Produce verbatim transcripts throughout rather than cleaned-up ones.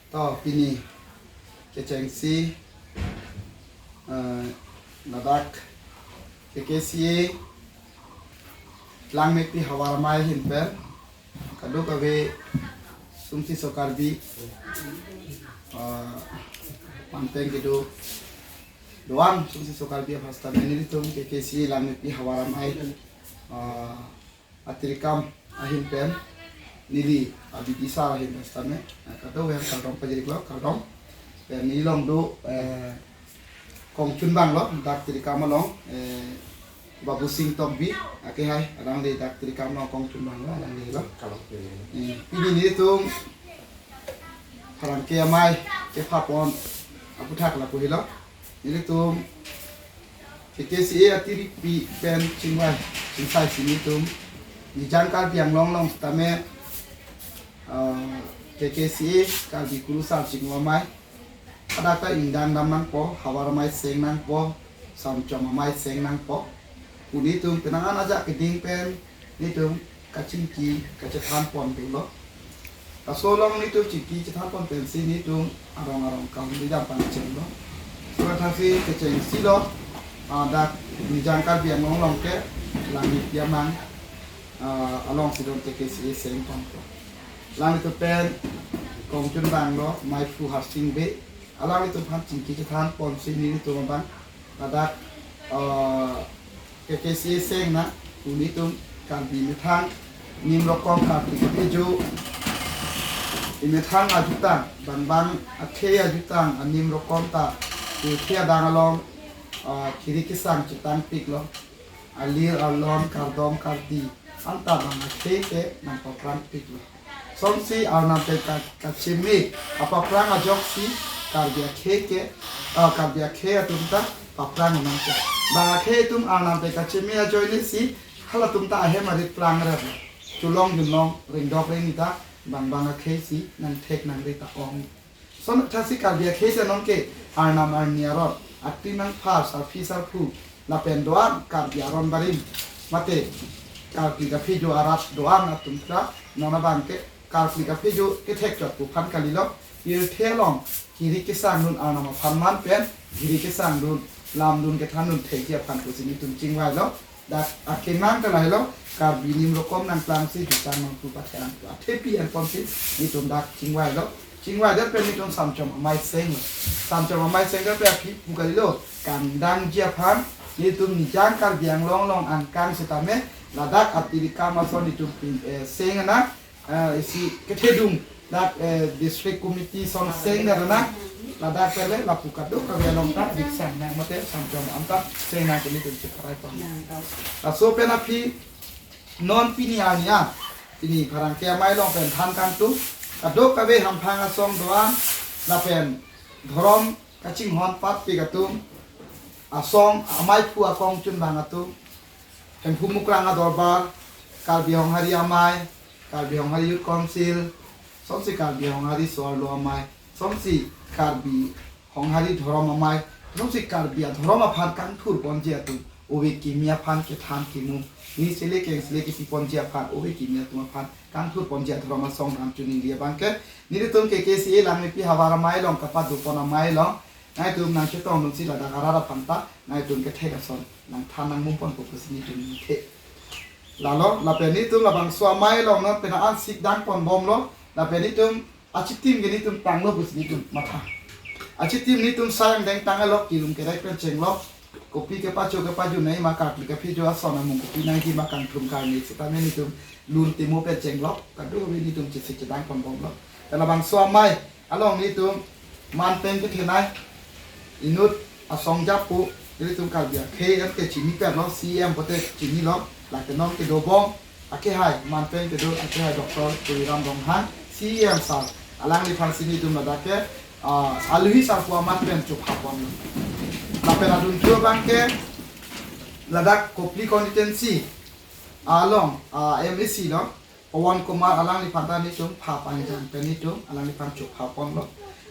To pini kechengsi, eh, ladak K K C A Langmepi Havar Amei ahin pen kadokave sungsi so Karbi, eh, manteng kedo doan sungsi so Karbi aphan sitame nelitum K K C A Langmepi Havar Amei, eh, atirikam ahin pen neli abidi sar ahin pen sitame, eh, kadokave kardom pajiriklo, kardom. Pen neli along do, eh, kongchunbang lo dak tirikam along, eh, Babu Sing Tokbi, akehai alangli dak tirikam along kongchunbang lo, alangli lo. Kalau pilih. Eh, pini nelitum pherangke amei kephapon aputhak lapu helo. Nelitum K K C A atirikpi pen chingvai, chingsaisi nelitum Nijang Karbi Anglong along sitame, eh, K K C A Karbi Kurusar Chinghu Amei hadak ta ingdang dam nangpo, Havar Amei seng nangpo, Samchom Amei seng nangpo pu nelitum penang an ajak keding pen nelitum kachingki kachethan pon dolo. Laso along nelitum chingki chethan pon pensi nelitum arong arong kahumri dam pangcheng lo. So thaksi kechengsi lo, ah, dak Nijang Karbi Anglong along ke Langmepi amang, ah, alongsi don K K C A seng ponpo. Alanglitum pen kongchunbang lo, meiphu Harsing Bey, alanglitum aphan chingki chethan ponsi nelitum abang ladak, eh, K K C A seng nang pu nelitum Karbi methang nim rokom Karbi kaphejo, imethang ajutang, bang bang akhei ajutang, anim rokom ta, akhei adang along, eh, kiri kesang chetangpik lo, alir arlon, kardom kardi, anta bang akhei ke nangpaprangpik lo. Sonsi Arnam pen ka-, kacheme apaprang ajoksi Karbi akhei ke, ah, Karbi akhei atum ta paprang nangpo. Bang akhei atum Arnam pen kacheme ajoinesi halatum ta ahem arit prang rep. Cholong junlong, ringdok ringni ta bang bang akhei si nangthek nangri ta ong. Son thaksi Karbi akhei si non ke Arnam arni aron, atri nangphar, sarpi sarpo, lapen doan Karbi aron barim, mate Karbi kaphejo arat doan atum kra, non abang ke Karbi kaphejo kethek chot pu aphan kalilo, pirthe along kiri kesangdun Arnam aphan man pen, kiri kesangdun, lamdun kethandun thekji aphan pusi nelitum chingvai lo. Dak akemang ta lahelo, Karbi nim rokom nangplangsi, jutang nangpu pathe nangpu athepi anponsi nelitum dak chingvai lo. Chingvai det pen nelitum Samchom Amei seng lo. Samchom Amei seng det pen aphi pu kalilo, kangdangji aphan nelitum Nijang Karbi Anglong along angkang sitame ladak atirikam ason nelitum pin, eh, seng nang, eh, isi kethedung dak, eh, district committee ason seng nang, ladak pele lapu kadokave along ta diksang nang mate Samchom Amei ta seng nang ke nelitum chepharai pon. Laso pen aphi non pini arni an, pini pherangke amei along pen than kangtung, kadokave hamphang asong doan, lapen dhorom kachinghon patpik atum, asong ameiphu akongchunbang atum, Hemphu Mukrang adorbar, Karbi Honghari Amei, Karbi Honghari Youth Council, sonsi Karbi Honghari so-arlo amei, sonsi Karbi Honghari dhorom amei, sonsi Karbi adhorom aphan kangthur ponji atum, ove kimi aphan kethan kimum, ni sele keng sele kipi ponji aphan, ove kimi atum aphan kangthur ponji adhorom asong dam chuningri abang ke, nelitum K K C A Langmepi Havar Amei along kapado pon amei along, nangtum nangchetongdunsi ladak arat aphan ta nangtum kethek ason nangthan nangmum ponpo pusi nelitum ningthe. Lalo, lapen nelitum labangso amei along non penang an sik dang pon bomlo, lapen nelitum achitim ke nelitum tanglo pusi nelitum matha. Achitim nelitum sai angdeng tanglo, kirum kerek pen chenglo, kopi kepacho kepajun nangji ma, Karbi kaphejo ason amung kopi nangji ma, kangthum karni sitame nelitum lun timo pen chenglo, kadokave nelitum chesik chedang pon bomlo. Pen labangso amei along nelitum manpeng kethenei inut asong japo, nelitum Karbi akhei an ke chini perlo, C E M pote chinilo, lake non kedo bom, akehai, manpeng kedo akehai Doctor Tuliram Ronghang, C E M sir, alangliphansi nelitum ladak ke, ah, aluhi sarpo amat pen chopha ponlo. Lapen adun chu abang ke ladak Kopili constituency along, ah, M A C lo, Pawan Kumar, alangliphan ta nelitum pha pangjang pen nelitum alangliphan chopha ponlo.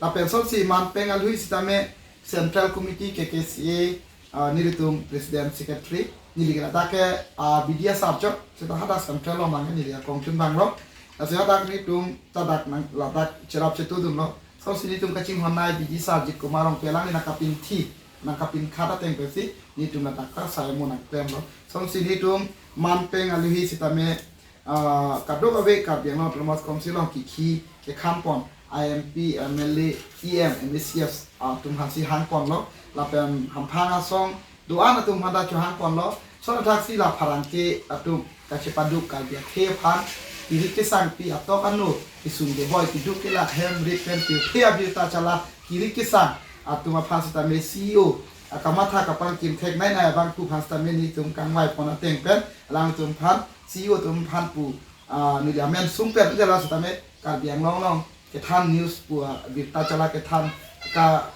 Lapen sonsi manpeng aluhi sitame Central Committee K K C A, ah, nelitum President Secretary, neli ke ladak ke, ah, B D S archok, seta hadak Central along abang neli akongchunbang lo. Lasi hadak nelitum ta dak nang ladak cherap chetudunlo. Lasi netum kachinghon nai B G Sarjit Kumar Rongpi, alangli nangkapinthi, nangkapinkhat ateng pensi netum ladak ta sai mo nangklemlo. Lasi netum manpeng aluhi sitame, ah, kadokave Karbi Anglong Autonomous Council along kikhi kekhanpon I M P, M L A, E M, M A Cs atum aphansi hangponlo. Lapen hamphang asong do-an atum aphanta chohangponlo. Lason athaksi la pherangke atum kachepaduk Karbi akhei aphan, kiri kesangpi, atok ano kesung keboi, keduk kelak, hem rit pen pirthe abirta chala kiri kesang atum aphan sitame C E O akamatha kapangkim theknei nai abangphu aphan sitame netum kangvaipon ateng pen alangtum aphan, C E O atum aphan pu, ah, neli amen sung pen jala sitame Karbi Anglong along kethan news pu, ah, birta chala kethan ka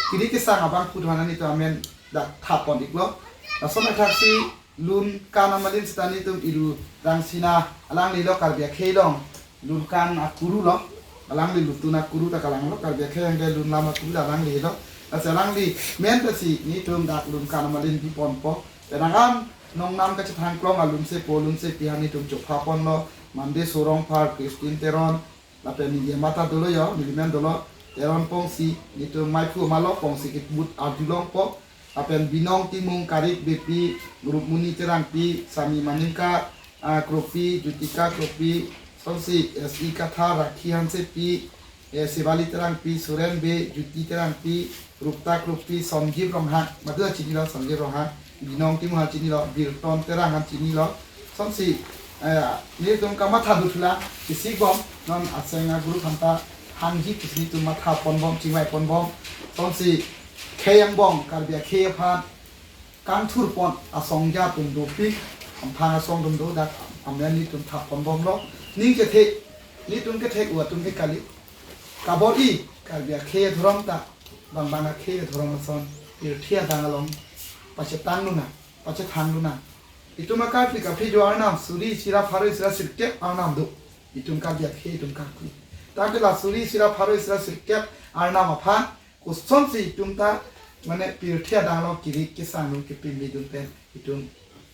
kiri kesang abangphu atum aphan netum amen dak thapon iklo. Lason athaksi Lunkan Amalin sita netum Iru Rangsina alanglilo, Karbi akhei along Lunkan akuru lo. Alangli lutun akuru ta kalanglo, Karbi akhei along ke lun lam akuru ta alanglilo. Lasi alangli men pensi netum dak Lunkan Amalin biponpo. Penang an nongnam kachethang klong alunsepo alunsepi aphan netum chophaponlo. Mande Sorongphar, Christine Teron, lapen neli amat ta dolo yo, neli men dolo, Teron Pongsi, netum maiphu amalo Pongsi kebut arjulongpo. Lapen Binong Timung, Karik Beypi, Rupmoni Terangpi, Sami Maninka, ah, Kropi, Jutika Kropi, lasi S E Kathar, Rakhi Hansepi, eh, Sibali Terangpi, Suren Bey, Juti Terangpi, Rupta Kropi, Sonjib Ronghang, madu chinilo Sonjib Ronghang, Binong Timung chinilo, Birton Terang chinilo. Lasi, eh, netum kamatha duthulang, isi bom, non aseng aguru aphanta hangji pusi netum mathaponbom, chingvaiponbom. Lasi khei angbong Karbi akhei aphan kangthurpon asong aja atum dopik, hamphang asong atum do, dak amen netum thapponbomlo. Ning kethe, netum kethek-o atum ke kali. Kabor-i, Karbi akhei adhorom ta bang bang akhei adhorom ason pirthe adang along pachetang luna, pachethang luna. Itum akarpi kaphi jo Arnam, suri isi ra pharo isi ra sirkep Arnam do. Itum Karbi akhei itum karpi. Tangte la suri isi ra pharo isi ra sirkep Arnam aphan kosonsi itum ta, mane, pirthe adang along kiri kesang along kepimidun pen itum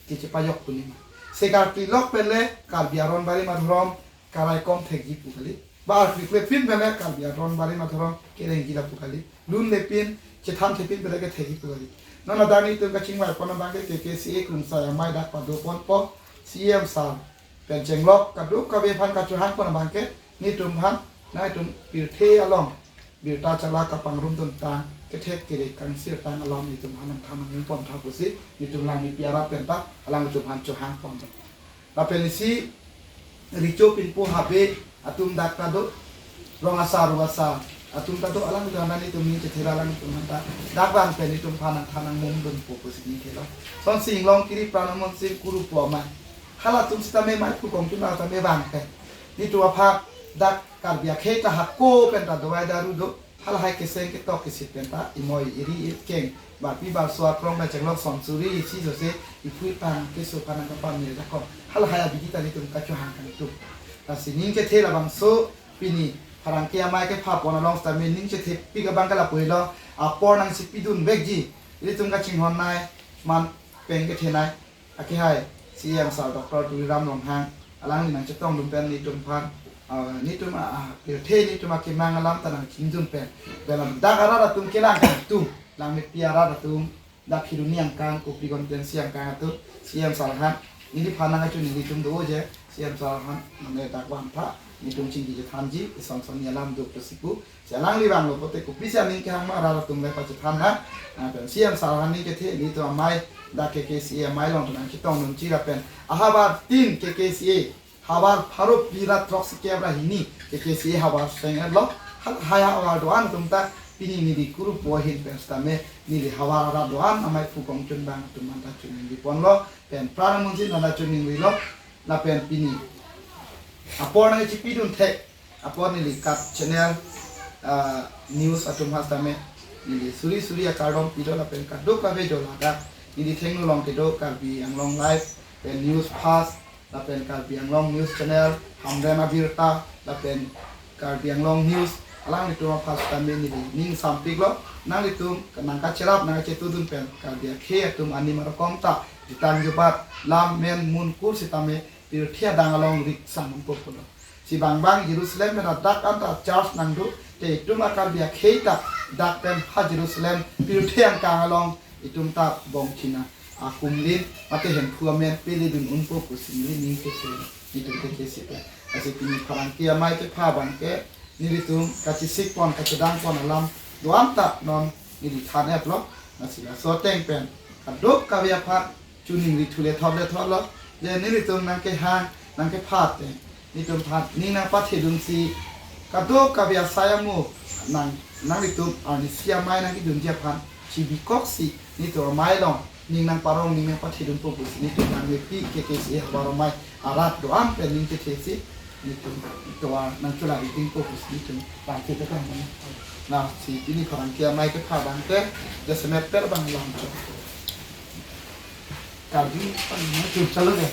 kechepajok punima. Se karpi lok pen le Karbi aron barim adhorom karaikom thekji pu kali. Ba arpik le pin pen le Karbi aron barim adhorom kerengji la pu kali. Lun le pin, chethan the pin pen le kethekji pu kali. Non adang netum kachingvaipon abang ke K K C A Krungsai amei dak padoponpo, C E M sir pen chenglok kadokave aphan kachohangpon abang ke netum aphan, nangtum pirthe along birta chala kapangrumdun tang, kethek kere kangsir tang along netum aphan nangthan nangningpon tha pusi netum Langmepi arat pen ta alangtum aphan chohangpon. Lapen isi Richo Pinpo Habe atum dak ta do, Rong Asar, Ru Asar atum ta do, alangtum aphan netum ning chethe la alangtum aphan ta dak bang pen netum aphan nangthan nangmumdunpo pusi ningthelo. Lasi inglong kiri Pranamon Sing Kurupo amei, halatum sitame maiphu kongchun ta me bang pen netum aphan dak Karbi akhei ta hako pen ta dovai daru do. Halahai keseng ketok kesit pen ta imoi iri ikeng, barpi barso akrong kachenglok, son suri isi jose iphu ipang keso aphan nangkapamir jakong. Halahai abidi ta netum kachohang kangtung. Lasi ning kethe labangso, pini pherangke amei kephapon along sitame ning chethepik abang ke lapu helo, apor nangchipidunvekji, ilitum kachinghon nai, manpeng kethe nai, akehai C E M sir Doctor Tuliram Ronghang, alangli nangchetongdun pen netum aphan, ah, netum, ah, ah, pirthe netum akemang alam ta nangchingdun pen, pen dak arat atum kelang atum, Langmepi arat atum, dak Kheroni angkang, Kuki constituency angkang atum, C E M sir aphan neliphan nangkachiningri atum do je, C E M sir aphan, mane dak vantha, netum chingki chethanji, isong song ni alam do pusi pu. Si alangli vanglo pote kopisi aning kehang ma arat atum le pachethan nang. Ah, pen C E M sir aphan ning kethe, netum amei dak K K C A amei along tu nangchetongdunji lapen ahavar tin K K C A havar pharo phli ra throksi kep ra hini K K C A havar seng-etlo. Halahai havar do-an atum ta pini neli Kurupo ahin pen sitame neli havar arat do-an amaiphu kongchun bang atum aphan ta chiningriponlo, pen Pranamon Sing aphan ta chiningrilo. Lapen pini apor nangchipidun thek apot neli kat channel, ah, news atum aphan sitame neli suri suri akardom pilo, lapen kadokave jo ladak neli thengno along kedo Karbi Anglong Live, pen News Fast, lapen Karbi Anglong News Channel, Hamren Abirta, lapen Karbi Anglong News, alanglitum aphan sitame neli ning sampiklo, nanglitum nangkacherap nangkachetudun pen Karbi akhei atum anim arokom ta ditang jubat lam men mun kur sitame pirthe adang along rik sang un pulo. Si bang bang Jerusalem pen adak anta church nangdo, te itum a-Karbi akhei ta dak pen ha Jerusalem pirthe angkang along itum ta bong china akumlin mate Hemphu amen pele dun unpo pusi neli ning kese, itum te kese pen. Lasi pini pherangke amei kepha abang ke nelitum kachesik pon kachedang pon alam do-an ta non neli than-et lo. Lasi laso ateng pen kadokave aphan chuning ri thu le thot le thot lo. Je nelitum nangkehang nangkepha ateng nelitum aphan ning nangpathedun si kadokave asai amo nang nanglitum arnisi amei nangkedunji aphan chibikoksi nelitum amei along ning nangparong ning nangpathedunpo pusi nelitum nangmepi K K C A havar amei arat do-an pen ning kethe si nelitum tovar nangchula ridingpo pusi nelitum pangkhe tekang mane. Lasi pini pherangke amei kepha abang ke jasemet per bang lam cho. Karbi pan nangchun chalo de.